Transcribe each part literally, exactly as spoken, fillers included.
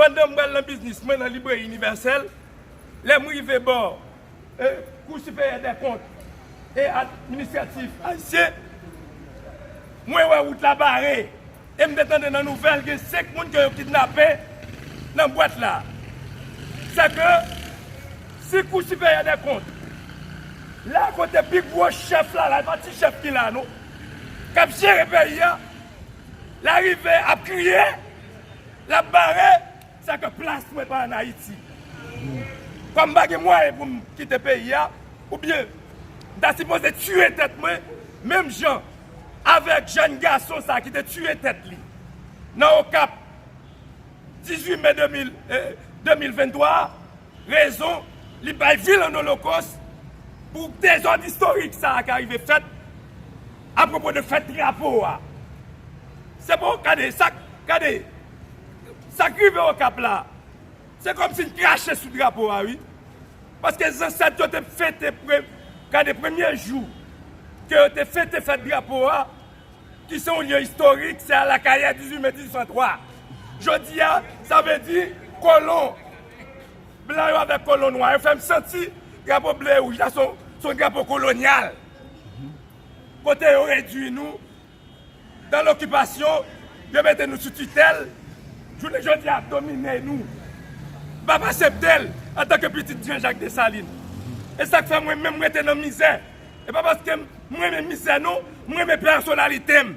Pandan m pral nan biznis mwen nan libreri inivèsèl, lè m rive bò e, Kou Siperyè dè Kont e Administratif Ayisyen, mwen wè wout la bare e m te tande nan nouvèl gen senk moun ke yo kidnape nan bwat la. Sèke si Kou Siperyè dè Kont, la kote pi gwo chèf la, la, e pa ti chèf ki la non, k ap jere peyi a, l arive ap kriye, l ap bare, sèke plas mwen pa ann Ayiti. Kòm m pa gen mwayen pou m kite peyi a, oubyen m ta sipoze tiye tèt mwen, menm jan avèk jèn gason sa a ki te tiye tèt li nan Okap dizuit me de mil, eh, de mil venntwa a, rezon li bay vil an olokòs pou dezòd istorik sa a ki arive fèt apwopo de fèt drapo a. Se bon, gade, sa, gade, sa k rive Okap la, se kòmsi n krache sou drapo a, wi. Paske zansèt yo te fete, pre, gade, premye jou ke yo te fete fèt drapo a, ki se yon lye istorik, se a Lakayè dizuit me dizuit san twa. Jodi a, sa vle di kolon blan yo avèk kolon nwa yo fè m santi drapo ble e wouj la se yon, se yon drapo kolonyal. Kote yo redui nou dan lokipasyon, yo mete nou sou titèl, jounen jodi a ap domine nou. M p ap aksepte l antanke pitit Jean Jacques Dessalines. E sa k fè mwen menm m rete nan mizè. E pa paske m, m renmen mizè non, m renmen pèsonalite m,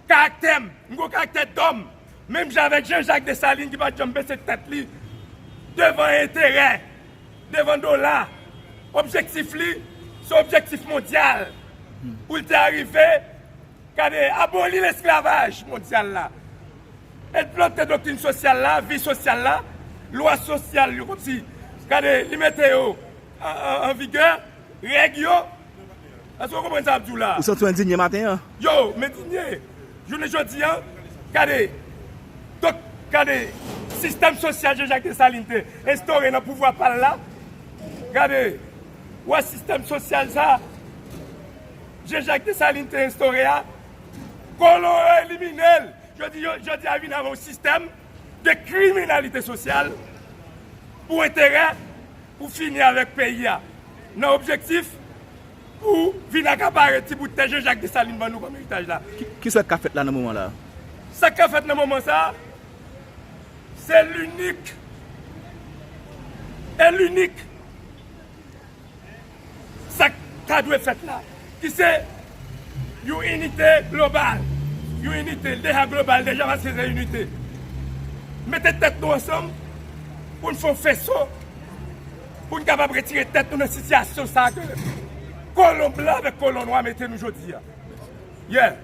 karaktè m, m gon karaktè dòm. Menm jan avèk Jean Jacques Dessalines ki pa t janm bese tèt li devan enterè, devan dola. Objektif li, se objektif mondyal pou l te arive, gade, aboli lesklavaj mondyal la. E plante doktrin sosyal la, vi sosyal la, lwa sosyal yo, kòmsi, gade, li mete yo an, an, an vigè, règ yo. Èske w konprann sa m ap di w la? Ou santi w endinye maten an? Yo, m endinye. Jounen jodi a, gade, donk, gade, sistèm sosyal Jean Jacques Dessalines te enstore nan pouvwa pa l la. Gade, w wè sistèm sosyal sa, Jean Jacques Dessalines te enstore a, kolon yo elimine l. Jodi, yo, jodi a vin avè yon sistèm de kriminalite sosyal pou enterè, pou fini avèk peyi a, nan objektif pou vin akapare ti bout tè Jean Jacques Dessalines ban nou kòm eritaj la. Ki, ki sa k ka fèt la nan moman la? Sa k ka fèt nan moman sa, se linik e linik sa k ta dwe fèt la, ki se yon inite global. Yon inite, l deja global, deja, paske se inite. Mete tèt nou ansanm pou n fè yon feso, pou n kapab retire tèt nou nan sitiyasyon sa a ke kolon blan avèk kolon nwa mete nou jodi a. Yeah.